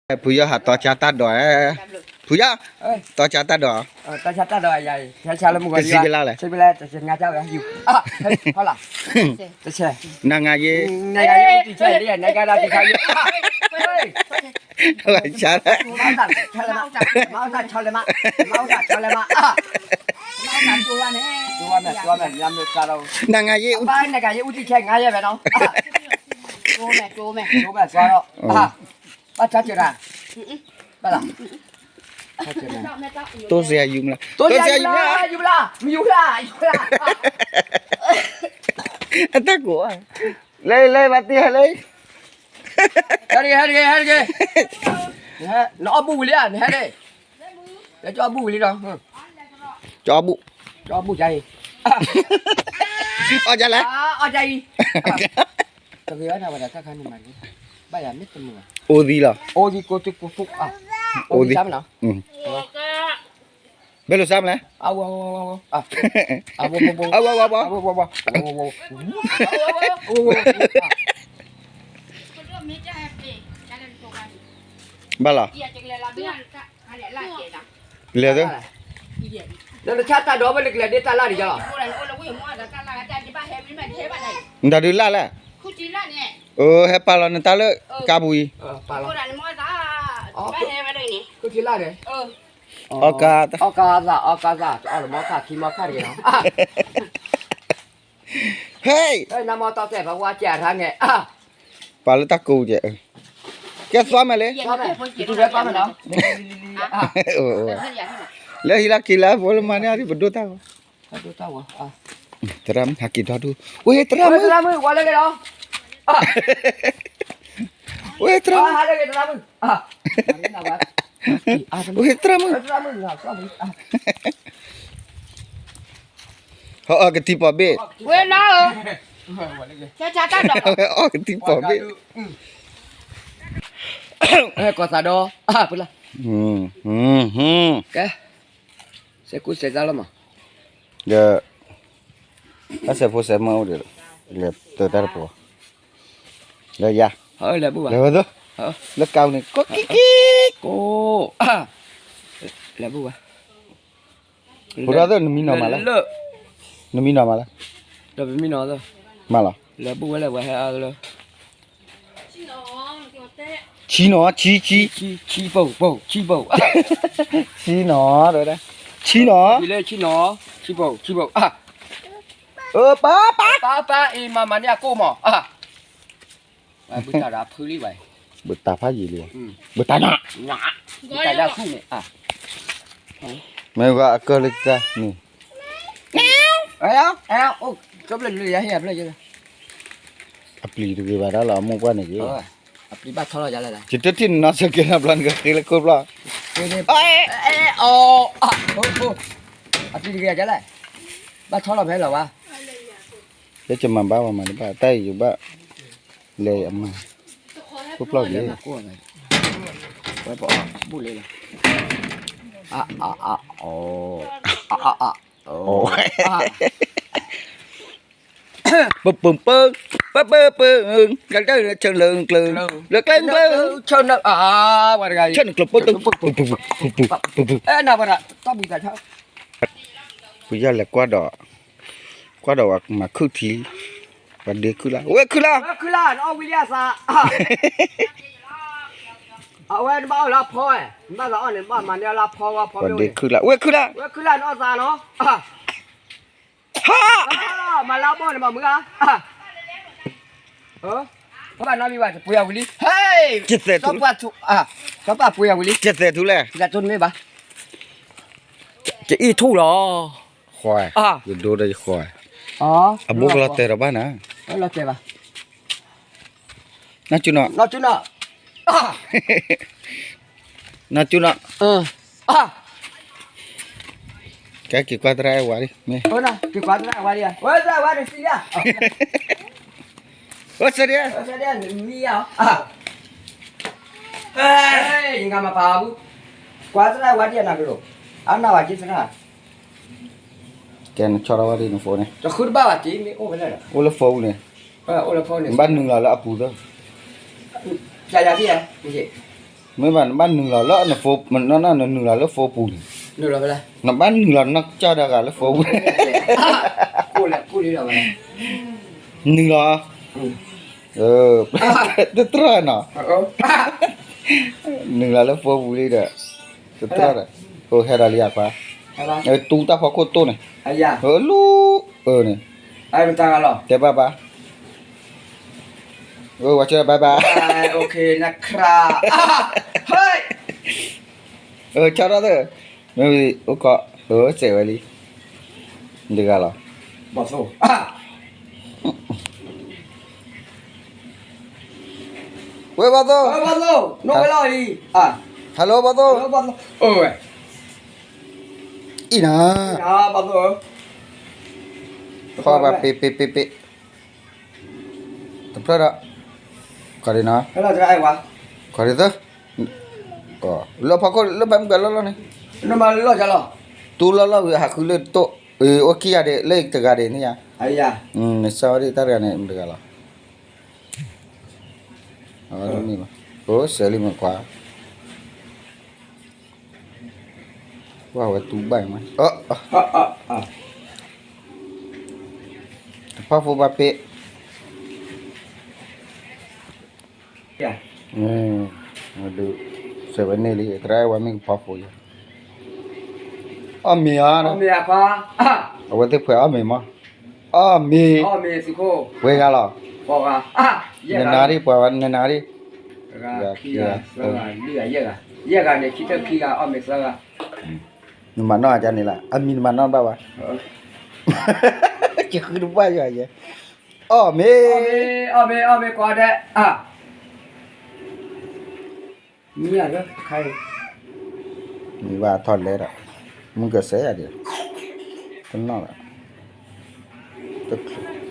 ဖုယီၢ်ဟးတီဆါတၢ်ဒိး, ဖုယီၢ်, တီဆါတၢ်ဒိး, တီဆါတၢ်ဒိးယၤ, ဆါလၢမုၢ်ဂီၤ, တဆံကလၢ်လဲၣ်, ဆါလၢ, ဟီလီၤ, တဆဲ, နဂၤယ့, နဂၤယ့, နဂၤဒၣ်တဆါယ့, ဆါလၢ, မၤအီၣ်တၢ်ဆီလဲမး, မၤအီၣ်တၢ်ဆီလဲမး, နဂၤယ့, နဂၤယ့အူတံဆဲငါယဲဝဲနီၤ, ဘၣ်ဆီလဲ, ဘၣ်လီၤ, တိစဲးယူၤမလၢ, တိစဲးယူၤမလၢ, ယူၤမလၢ, ယူၤမလၢ, အတၢ်ကိး, လၢ လၢ ဘၣ်တ့ၢ်ဟဲလၢ ဟဲတဂ့ၤ ဟဲတဂ့ၤ ဟဲတဂ့ၤ, နအီၣ်ဘူၣ်ဝံၤလံဧါ နဟဲန့ၣ်, လၢကၠီအီၣ်ဘူၣ်ဝံၤလံဒီး, ကၠီအီၣ်ဘူၣ်, ကၠီအီၣ်ဘူၣ်ဒ်အံၤ, အီၣ်ဒ်လဲၣ်, အီၣ်ဒ်အံၤ, တဂ့ၤဝဲဒၣ်ဝဲဒၣ်တၢ်ခါန့ၣ်မး, ဘၣ်ယၤမ့ၢ်တမုာ်ဘၣ်, အိၣ်သံလီၤ, အိၣ်သံကိးတုကိးဖု, အိၣ်သံ, ဘယ်လိုစားမလဲ, အဝဲ, အဝဲ, အဝဲ, အဝဲ, ဘၣ်လီၤ, လဲၤသၢ, နတဆါတၢ်ဒိးဝဲလၢကလဲၤဒ့တၢ်လၢ်ဒံးလီၤ, နတၢ်ဒုးလၢ်လဲၣ်, အဟဲပာ်လီၤနတၢ်လၢကါပူၤအံၤ, အီၣ်ကါ, အီၣ်ကါသၣ်, အီၣ်ကါသၣ်, တအီၣ်လၢမီခါခံမီခါတဂ့ၤလီၤ, ဟဲ, နမီတီတဲာ်ဖးဝါစၢ်ရါန့ၣ်, ပာ်လၢတၢ်ကိးကဲ, ကဲသွါမဲာ်လံ, လၢဟံးလၢက့ၤလၢ ဖိလၢမၤန့ၢ်အီၤဒ်ပဒိၣ်တၢ်ဂီၤ, သရၣ်မုၣ်ဟးက့ၤဒီဒူၣ်, ဝဲသရၣ်မုၣ်, ဝဲသရၣ်မုၣ်, ဝဲသရၣ်မုၣ်, ဟီၣ်အီၣ်ကထံပီၣ်ဘ့ၣ်, ဝဲနီၤဧၢ, အီၣ်ကထံပီၣ်ဘ့ၣ်, ကီၢ်သးဒီး, ဖုလၢ, ကဲ, စဲးကူစဲးသးလီၤမး, ဒီး, တၢ်စဲးဖိစဲးမၢအိၣ်ဒီး, လဲၤတၢ်တပှီၤ, လၢယၤ, လဲၤဝဲသိ, လၢကါန့ၣ် ကိးကံကံ, ကိး, လဲၤဘူၣ်ဝဲ ဖိဒီးသၢ နမံနီၤမးလၢ, နမံနီၤမးလၢ, ဒီးပမံနီၤသၢ, မးလီၤ, လဲၤဘူၣ်ဝဲလၢပှၤဟဲအါလၢ, ဆံနီၤ, ဆံ, ဆံ, ဆံပိာ်, ပိာ်, ဆံပိာ်, ဆံနီၤ, ဆံနီၤ, လၢဆံနီၤ, ဆံပိာ်, ဆံပိာ်, ပၢ်, ပၢ်, ပၢ်, ပၢ်, အံၤမၤမၤန့ၢ်အကိၣ်မး, ဘုတၢ်ဖးယံာ်လံ, ဘုတၢ်နး, ဘုတၢ်ယါဆူၣ်န့ၣ်, မ့ၢ်ဝဲအကၢၢ်လၢတၢ်န့ၣ်, အပျံၤတဂ့ၤဘၣ်ဒၣ်လီၤ အမိၢ်ပှၢ်န့ၣ်က့ၤ, ယတထံၣ်နနီၢ်စၢၤကဲနီတဘျီ နကဃ့လၢခိၣ်ဘျီ, အပျံၤတဂ့ၤလဲၣ်, ဘၣ်ထီလီၤဖဲလီၤဘၣ်, လၢယမၤဘၣ်ဝဲမၤတဘၣ် တၢ်အံၤယဘၣ်, လဲၤအမၤ, ခိၣ်ဘျီက့ၤ, ဝဲပအီၣ်ဘူၣ်လံလီၤ, အအအအ, ပပပ, ပပပ, ကဆၢလၢကျၢၤ, လၢကျၢၤကျၢၤ, ဆၢနကျၢၤပတ, ပပပ, အဲနဝဲဒၣ်, ပယီၤလဲၤကွၢ်ဒီး, ကွၢ်ဒီးဝဲမၤခုၣ်ထံ, ပှၤဒ့ခုၣ်လၢ်, ဝဲခုၣ်လၢ်, အဝဲနဘၣ်အီၣ်လၢအဖီဝဲ, နဘၣ်သးအီၣ်န့ၣ် နဘၣ်မၤန့ၢ်အီၣ်လၢအဖီဝဲဖီ, ပှၤဒ့ခုၣ်လၢ်, ဝဲခုၣ်လၢ်, ဝဲခုၣ်လၢ်နအီၣ်သးနီၤ, ဟါ, မၤလၢအဘီၣ်န့ၣ်မးမုၢ်ဂၤ, ဘၣ်နီတမံၤဘၣ် တပှ့ၤအဝံၤလံ, ဟဲ, စီၤပၤထူ, စီၤပၤပှ့ၤအဝံၤလံ, ကသဲးထူလဲၣ်, တအံၣ်ထူၣ်လီၤ, ဃီ, ယဒိဒီးယဃီ, အဘိကလီၤတဲာ်ဒီးဘၣ်နၤ, လီၤတဲာ်ဘၣ် နီၢ်ကၠူနီၢ်, နီၢ်ကၠူနီၢ်, နီၢ်ကၠူနီၢ်, ကဲက့ၤကွၢ်သရၣ်အဲၣ်ဝါလံ, မ့ၢ်, က့ၤကွၢ်သရၣ်အဲၣ်ဝါလံ, ဝဲသရၣ်အဲၣ်ဝါတစံးလံ, ဝဲသရၣ်, မံယါ, ယငါမၤပာ်အဘူး, ကွၢ်သရၣ်အဲၣ်ဝါဒ်အနၢ်ကလိၤ, အနၢ်ဝဲက့ၤသရၣ် ကဲနဆီၣ်ထီၣ်ဝဲဒ်နဖိန့ၣ်, တဃုတဘၣ်ဘၣ်တ့မ့ၢ်အိၣ်ဖဲလဲၣ်ဒီး, အိၣ်လၢဖိပူၤန့ၣ်, အိၣ်လၢဖိန့ၣ်, ဘၣ်နုာ်လီၤလၢအပူၤသၢ, ယၤယၤဒ်ယၤ, မ့ၢ်ဘၣ်နဘၣ်နုာ်လီၤလၢနဖိ နနနုာ်လီၤလၢဖိပူၤန့ၣ်, နဘၣ်နုာ်လီၤနီၢ်ကစၢ်ဒီးဂၤလၢဖိပူၤ, နုာ်လီၤ, တတြီၢ်နီၤ, နုာ်လီၤလၢဖိပူၤလံဒီး, တတြီၢ်ဒီး, ဟဲဒီးလံယခွါ, တူတၢ်ဖီခိၣ်တိၢ်န့ၣ်, လူၤ, န့ၣ်, တဲဘၣ်ဘၣ် ဝဲကဘၣ်ဘၣ်, ဆီထီၣ်သၢ, မ့ၢ်အိၣ်ကီး, စဲးဝဲလံ, တဂၤလီၤ, ဝဲဘီၣ်သိၣ်, hello ဘီၣ်သိၣ်, အံၤနၤ, ဖီဘၣ်ပ့ၤပ့ၤပ့ၤပ့ၤ တဖျၢၣ်ဒီး, ခီဒံးနီၤ, ခီဒံးသၢ, လၢဖီခိၣ်လၢဘၣ်မုၢ်ကလီၢ်လီၢ်န့ၣ်, တူလီၢ်လီၢ်ဝံၤဟးဃုလၢတတိၢ်, အိၣ်ခံဂၤဒံးလၢတဂၤဒံးန့ၣ်ယါ, နစၢ်ဝဲဒၣ်တၢ်တဂၤန့ၣ်မတဂၤလီၤ, အိၣ်စဲးလံမ့ၢ်ခွါ ပှၤဝဲတူဘၣ်မး, တဖၣ်ဖိဘၣ်ပ့ၢ်, စဲးဝဲန့ၣ်လံ သရၣ်အဲၣ်ဝဲမ့ၢ်ကဖီဖိယါ, အီၣ်မ့ၤဧါ, အဝဲသ့ၣ်ဖှဲးအီၣ်မ့ၤမး, အီၣ်မ့ၤ, ပှဲၤဂၤလီၤ, နနၤဒံးပှၤဝဲနနၤဒံး, ယဲၢ်ဂၤ, ယဲၢ်ဂၤန့ၣ် ခံထၢၣ်ခံဂၤအီၣ်မ့ၤသၢဂၤ, နမၤနီၢ်အကါန့ၣ်လီၤ, အမံၤနမၤနီၢ်ဘၣ်ဘၣ်, ယဃုတဘၣ်ယွၤယဲ, အီၣ်မ့ၤ, အီၣ်မ့ၤ, အီၣ်မ့ၤ, အီၣ်မ့ၤကွၢ်ဒဲး, မံၤဘၣ်ထီၣ်လဲဒီး, မုၢ်ကစဲယၤဒံး, တနီၣ်လီၤ, တချုး